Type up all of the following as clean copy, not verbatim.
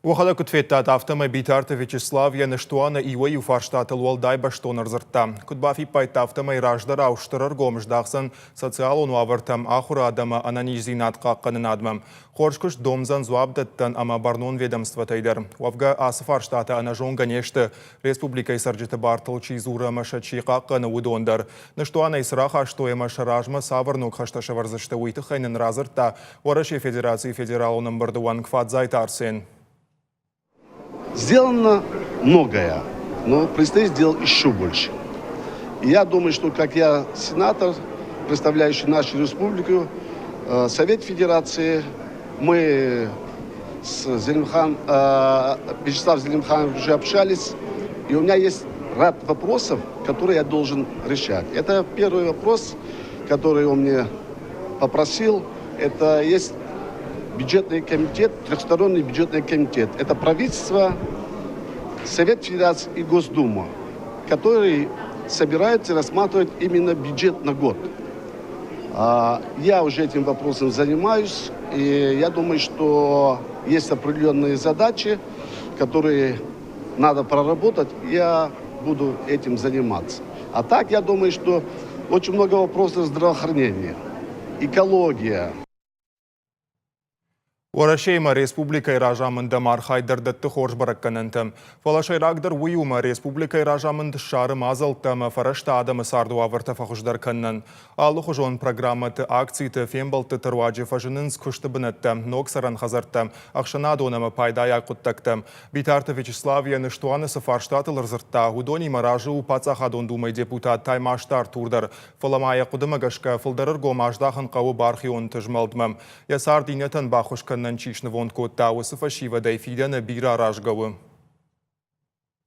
Уӕхӕдӕг куыд федтат, афтӕмӕй Битарты Вячеслав йӕ ныстуаны иуӕй-иу фарстатыл уӕлдай бӕстон ӕрдзырдта. Куыд бафиппайдта, афтӕмӕй раздӕрау стыр ӕргом здахдзӕн социалон уавӕртӕм, ахуырад ӕмӕ ӕнӕниздзинад хъахъхъӕнынадмӕ. Хорз куыст домдзӕн дзуапдӕттӕн ӕмӕ бӕрнон ведомствотӕй дӕр. Уӕвгӕ, ацы фарстатӕ ӕнӕзонгӕ не сты, республикӕйы цӕрджыты бартыл чи дзуры ӕмӕ сӕ чи хъахъхъӕны, уыдон дӕр. Ныстуанӕй цы рахастой ӕмӕ сӕ размӕ цавӕр ног хӕстӕ сӕвӕрдзысты, уый тыххӕй нын радзырдта Уӕрӕсейы Федерацийы Федералон ӕмбырды уӕнг Фадзайты Арсен. Сделано многое, но предстоит сделать еще больше. Я думаю, что как я сенатор, представляющий нашу республику, Совет Федерации, мы с Зелимхан, Вячеславом Зелимхановичем уже общались, и у меня есть ряд вопросов, которые я должен решать. Это первый вопрос, который он мне попросил. Это есть бюджетный комитет, трехсторонний бюджетный комитет. Это правительство, Совет Федерации и Госдума, которые собираются рассматривать именно бюджет на год. Я уже этим вопросом занимаюсь, и я думаю, что есть определенные задачи, которые надо проработать, я буду этим заниматься. А так, я думаю, что очень много вопросов здравоохранения, экология. Уӕрӕсеимӕ республикӕйы разамынд ӕмархайд дӕр дӕтты хорз бӕрӕггӕнӕнтӕ. Фӕлӕ сӕйрагдӕр уый у, ӕмӕ республикӕйы разамынд ссары мадзӕлттӕ ӕмӕ фӕрӕзтӕ адӕмы царды уавӕртӕ фӕхуыздӕр кӕнынӕн. Алыхуызон программӕты, акциты, фембӕлдтыты руаджы фӕзынынц куысты бынӕттӕ, ног цӕрӕн хӕдзӕрттӕ, ӕхсӕнадон ӕмӕ пайдайаг хъуыддӕгтӕ. Битарты Вячеслав йӕ ныстуаны цы фарстатыл ӕрдзырдта, уыдонимӕ разы у Паддзахадон Думӕйы депутат Таймазты Артур дӕр. Фӕлӕ ма йӕ хъуыдымӕ гӕсгӕ фылдӕр ӕргом аздахын хъӕуы бархионты змӕлдмӕ. Йӕ цард иннӕтӕн баххуыс кӕнынӕн чи снывонд кодта, уыцы фӕсивӕдӕй фидӕны бирӕ аразгӕ у.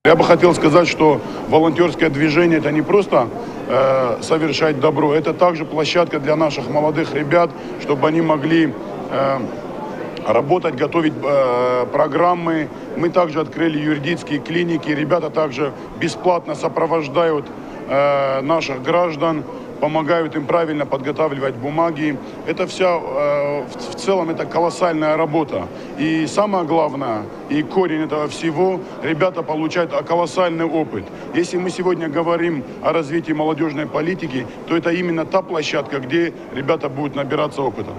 Я бы хотел сказать, что волонтерское движение – это не просто совершать добро, это также площадка для наших молодых ребят, чтобы они могли работать, готовить программы. Мы также открыли юридические клиники, ребята также бесплатно сопровождают наших граждан, помогают им правильно подготавливать бумаги. Это вся, в целом, это колоссальная работа. И самое главное, и корень этого всего, ребята получают колоссальный опыт. Если мы сегодня говорим о развитии молодежной политики, то это именно та площадка, где ребята будут набираться опыта.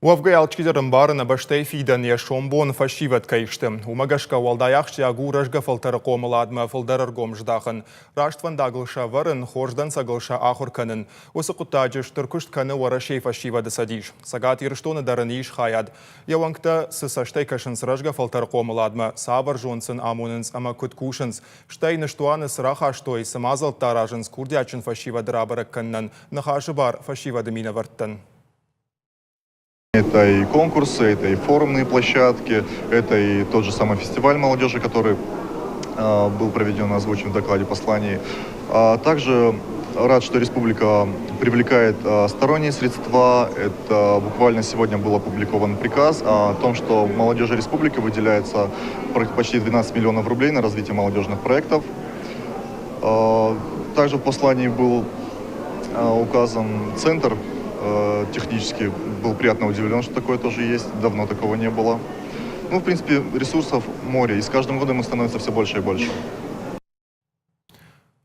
Уӕвгӕ алчидӕр ӕмбары нӕ бӕстӕйы фидӕн йӕ сомбон фӕсивӕд кӕй сты. Уымӕ гӕсгӕ уӕлдай ахсджиаг у рӕзгӕ фӕлтӕры хъомыладмӕ фылдӕр ӕргом здахын, раст фӕндагыл сӕвӕрын, хорз дӕнцӕгыл сӕ ахуыр кӕнын. Уыцы хъуыддаджы стыр куыст кӕны Уӕрӕсейы фӕсивӕды цӕдис. Цӕгат Ирыстоны дӕр ын ис хайад. Йӕ уӕнгтӕ цы цӕстӕй кӕсынц рӕзгӕ фӕлтӕры хъомыладмӕ, цавӕр зонд сын амонынц ӕмӕ куыд кусынц, стӕй ныстуаны цы рахастой, цы мадзӕлттӕ аразынц курдиатджын фӕсивӕды рабӕрӕг кӕнынӕн, ныхасы бар фӕсивӕды минӕвӕрттӕн. Это и конкурсы, это и форумные площадки, это и тот же самый фестиваль молодежи, который был проведен, озвучен в докладе посланий. Также рад, что республика привлекает сторонние средства. Это буквально сегодня был опубликован приказ о том, что молодежи республики выделяется почти 12 миллионов рублей на развитие молодежных проектов. Также в послании был указан центр технически. Был приятно удивлен, что такое тоже есть. Давно такого не было. Ну, в принципе, ресурсов море, и с каждым годом их становится все больше и больше.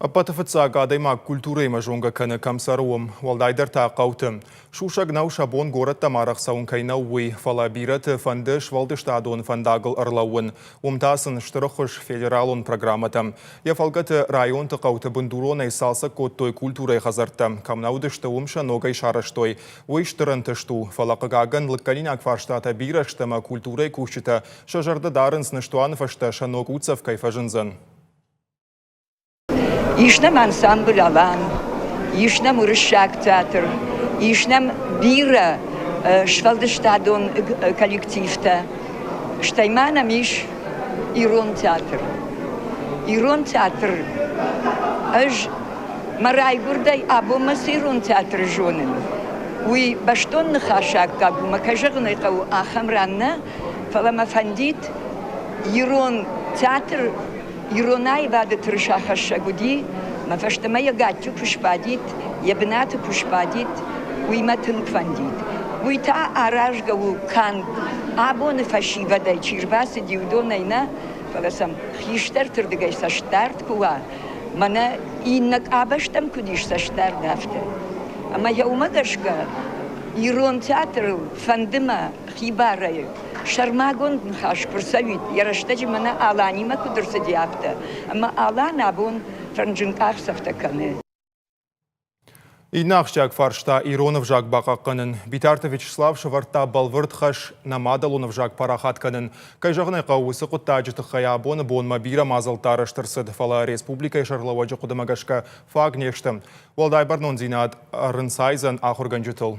Ӕппӕты фыццаг адӕймаг культурӕимӕ зонгӕ кӕны, кӕм цӕры, уым, уӕлдайдӕр та хъӕуты. Сусӕг нӕу сӕ бон горӕттӕм арӕх цӕуын кӕй нӕу, уый, фӕлӕ бирӕты фӕнды сфӕлдыстадон фӕндагыл ӕрлӕууын. Уым та сын стыр ӕххуыс федералон программӕтӕ. Йӕ фӕлгӕты районты хъӕуты бындуронӕй цалцӕг кодтой культурӕйы хӕдзӕрттӕ. Кӕм нӕ уыдысты, уым сӕ ногӕй сарӕзтой. Уый стыр ӕнтыст у, фӕлӕ хъыгагӕн лыггӕнинаг фарстатӕ бирӕ сты ӕмӕ культурӕйы кусджытӕ сӕ зӕрдӕ дарынц ныстуаны фӕстӕ сӕ ног уддзӕф кӕй фӕзындзӕн. Ис нӕм ансамбль «Алан», ис нӕм уырыссаг театр, ис нӕм бирӕ сфӕлдыстадон коллективтӕ, стӕй ма нӕм ис ирон театр. Ирон театр ӕз мӕ райгуырдӕй абонмӕ цы ирон театры зонын, уый бӕстон ныхасы аккаг у, мӕ кӕй зӕгъын ӕй хъӕуы, ахӕм ран нӕ, фӕлӕ мӕ фӕндид ирон театр ирон аивады тырысахӕссӕг уыди, мӕ фӕстӕмӕ йӕ гаччы куы сбадид, йӕ бынаты куы сбадид, уый мӕ тынг фӕндид. Уый та аразгӕ у канд абоны фӕсивӕдӕй чи рбацыди, уыдонӕй нӕ, фӕлӕ сӕм хистӕрты рдыгӕй цӕстдард куы уа, мӕнӕ иннӕ къабӕзтӕм куыд ис цӕстдард, афтӕ. Ӕмӕ йӕ уымӕ гӕсгӕ ирон театрыл фӕнды мӕ хибарӕй сӕрмагонд ныхас куы рцӕуид, йӕ рӕстӕджы мӕнӕ Аланимӕ куыд ӕрцыди, афтӕ. Ӕмӕ Алан абон фӕрнджын къахдзӕфтӕ кӕны. Иннӕ ахсджиаг фарста ирон ӕвзаг бахъахъхъӕнын. Битарты Вячеслав сӕвӕрдта бӕлвырд хӕс нӕ мадӕлон ӕвзаг парахат кӕнын. Кӕй зӕгъын ӕй хъӕуы, уыцы хъуыддаджы тыххӕй абоны бонмӕ бирӕ мадзӕлттӕ арӕзт ӕрцыд, фӕлӕ республикӕйы сӕргълӕууӕджы хъуыдымӕ гӕсгӕ фаг не сты. Уӕлдай бӕрнондзинад ӕрынцайдзӕн ахуыргӕнджытыл.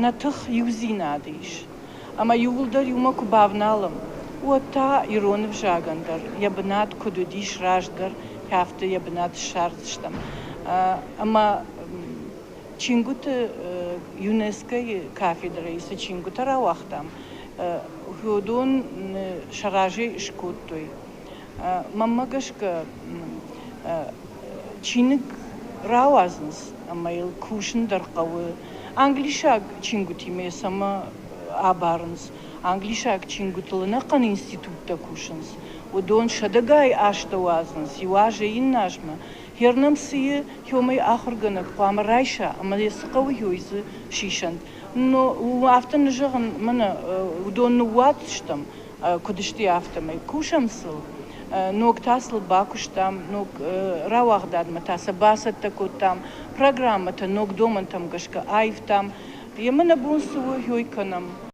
Нӕ тых иудзинады ис. Ӕмӕ иууылдӕр иумӕ куы бавналӕм, уӕд та ирон ӕвзагӕн дӕр йӕ бынат куыд уыдис раздӕр, афтӕ йӕ бынат ссардзыстӕм. Ӕмӕ чингуыты ЮНЕСКО-йы кафедрӕйы цы чингуытӕ рауагътам, уыдон сӕ разӕй скодтой. Мӕнмӕ гӕсгӕ, чиныг рауадзынц ӕмӕ йыл кусын дӕр хъӕуы. Англисаг чингуытимӕ цӕмӕ абарынц? Англисаг чингуытыл ӕнӕхъӕн институттӕ кусынц. Уыдон сӕдӕгай азтӕ уадзынц, иу азӕй иннӕ азмӕ. Хернӕм цы и, уымӕй ахуыргӕнӕг хъуамӕ райса ӕмӕ йӕ цы хъӕуы, уый дзы сисӕнт. Но афтӕ нӕ зӕгъын, мӕнӕ уыдон ныууадздзыстӕм, куыд сты, афтӕмӕй. Кусӕм сыл, ног та сыл бакуыстам, ног рауагъдадмӕ та сӕ бацӕттӕ кодтам, программӕтӕ ног домӕнтӕм гӕсгӕ аивтам. Емӕ нӕ бон цы у, уый кӕнӕм.